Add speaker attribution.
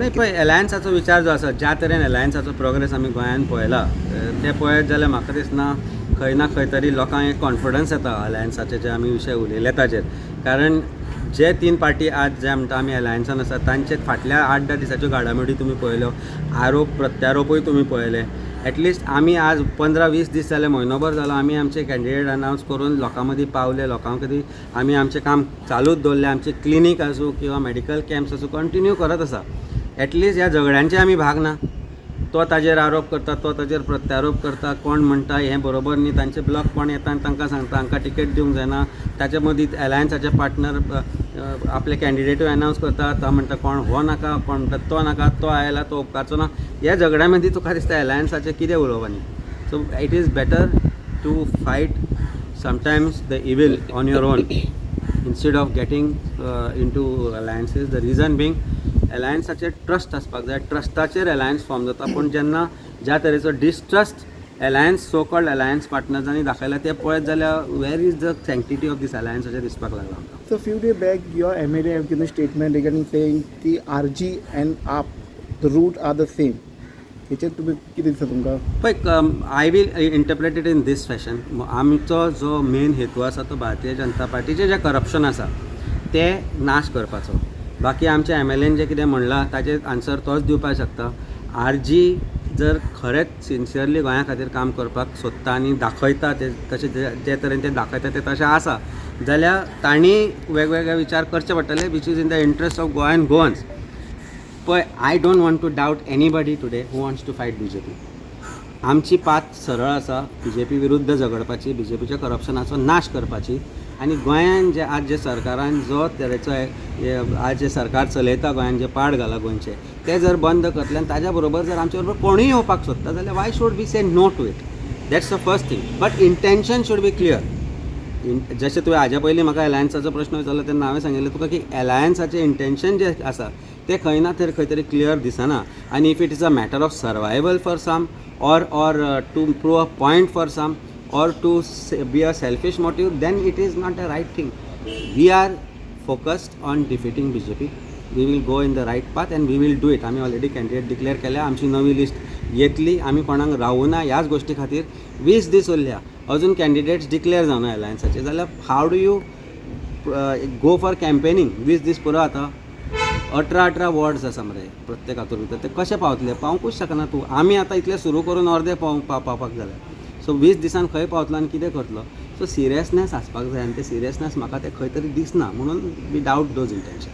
Speaker 1: नाही, पळय, एलायन्साचो विचार जो आसा, ज्या तरेन एलायन्साचो प्रोग्रेस आमी गोंयांत पळयला, तें पळयत जाल्यार म्हाका दिसना खंय ना खंय तरी लोकांक एक कॉन्फिडन्स येता अलायन्साचे जे आमी विशय उलयले ताजेर. कारण जे तीन पार्टी आज जे म्हणटा आमी एलायन्सान आसा, तांचे फाटल्या 8-10 दिसाच्यो घडामोडी तुमी पळयल्यो, आरोप प्रत्यारोपूय तुमी पळयले. एटलिस्ट आमी आज 15-20 दीस जाले, म्हयनोभर जालो, आमी आमचे कॅन्डिडेट अनावन्स करून लोकां मदीं पावले. लोकां मदीं आमी आमचें काम चालूच दवरलें. आमचें क्लिनीक आसूं किंवा मॅडिकल कॅम्प्स आसूं, कंटिन्यू करत आसा. एटलिस्ट ह्या झगड्यांचे आमी भाग ना. तो ताजेर आरोप करता, तो ताजेर प्रत्यारोप करता, कोण म्हणटा हें बरोबर न्ही, तांचे ब्लॉक कोण येता आनी तांकां सांगता हांकां टिकेट दिवंक जायना. ताचे मदीं एलायन्साचे पार्टनर आपले कॅन्डिडेटूय अनावन्स करता. तो म्हणटा कोण हो नाका, कोण म्हणटा तो नाका, तो आयला तो उपकारचो ना. ह्या झगड्या मदीं तुका दिसता एलायन्साचें कितें उलोवप आनी? So it is better to fight sometimes the evil on your own instead of getting into alliances. The reason being, अलायन्साचेर trust आसपाक जाय, ट्रस्टाचेर अलायन्स फॉर्म जाता. पूण जेन्ना ज्या तरेचो distrust alliance, so called alliance पार्टनर्सांनी दाखयला, ते पळयत जाल्यार where is the sanctity of this alliance अशें दिसपाक लागलां आमकां.
Speaker 2: So few days back, your MLA have given a statement regarding saying the RG and AAP, the root are the same. हेचेर तुमी कितें दिसता तुमकां?
Speaker 1: पळय, I will interpret it in this fashion. आमचो जो मेन हेतू आसा तो भारतीय जनता पार्टीचें जें करप्शन आसा तें नाश करपाचो. बाकी आमच्या एमएलएन जें कितें म्हणलां ताजेर आन्सर तोच दिवपाक शकता. आरजी जर खरेंच सिन्सियरली गोंया खातीर काम करपाक सोदता आनी दाखयता ते तशें, जे तरेन ते दाखयता ते तशें आसा जाल्यार तांणी वेगवेगळे विचार करचे पडटले, which is in the interest of Goa and Goans. पळय, I don't want to doubt anybody today who wants to fight BJP. आमची पाथ सरळ आसा, बीजेपी विरुद्ध झगडपाची, बीजेपीच्या करप्शनाचो नाश करपाची. आनी गोंयान जे आज जे सरकारान जो तरेचो आज जे सरकार चलयता, गोंयान जे पाड घाला गोंयचें, तें जर बंद करतलें आनी ताज्या बरोबर जर आमचे बरोबर कोणूय येवपाक सोदता जाल्यार why should we say no to it? That's the first thing, but intention should be clear. जशें तुवें हाज्या पयलीं म्हाका एलायन्साचो प्रश्न विचारलो तेन्ना हांवें सांगिल्लें तुका की एलायन्साचें इंटेन्शन जें आसा तें खंय ना तर खंय तरी क्लियर दिसना. आनी if it is a matter of survival for some or to prove a point for some or to be a selfish motive, then it is not a right thing. We are focused on defeating BJP. We will go in the right path and we will do it. आमी already candidate declare केल्या, आमची नवी list येतली. आमी कोणाक रावना ह्याच गोश्टी खातीर. 20 दीस उरल्या, अजून कॅन्डिडेट्स डिक्लेअर जावना एलायन्साचे जाल्यार how do you go for campaigning? 20 दीस पुरो आतां. 18 18 वॉर्ड्स आसा मरे प्रत्येक हातूंत भितर, ते कशे पावतले? पावंकूच शकना तूं. आमी आतां इतलें सुरू करून अर्दे पावपाक जाले. सो 20 दिसान खंय पावतलो आनी कितें करतलो? सो सिरियसनेस आसपाक जाय आनी ते सिरियसनेस म्हाका ते खंय तरी दिसना, म्हणून we doubt those intentions.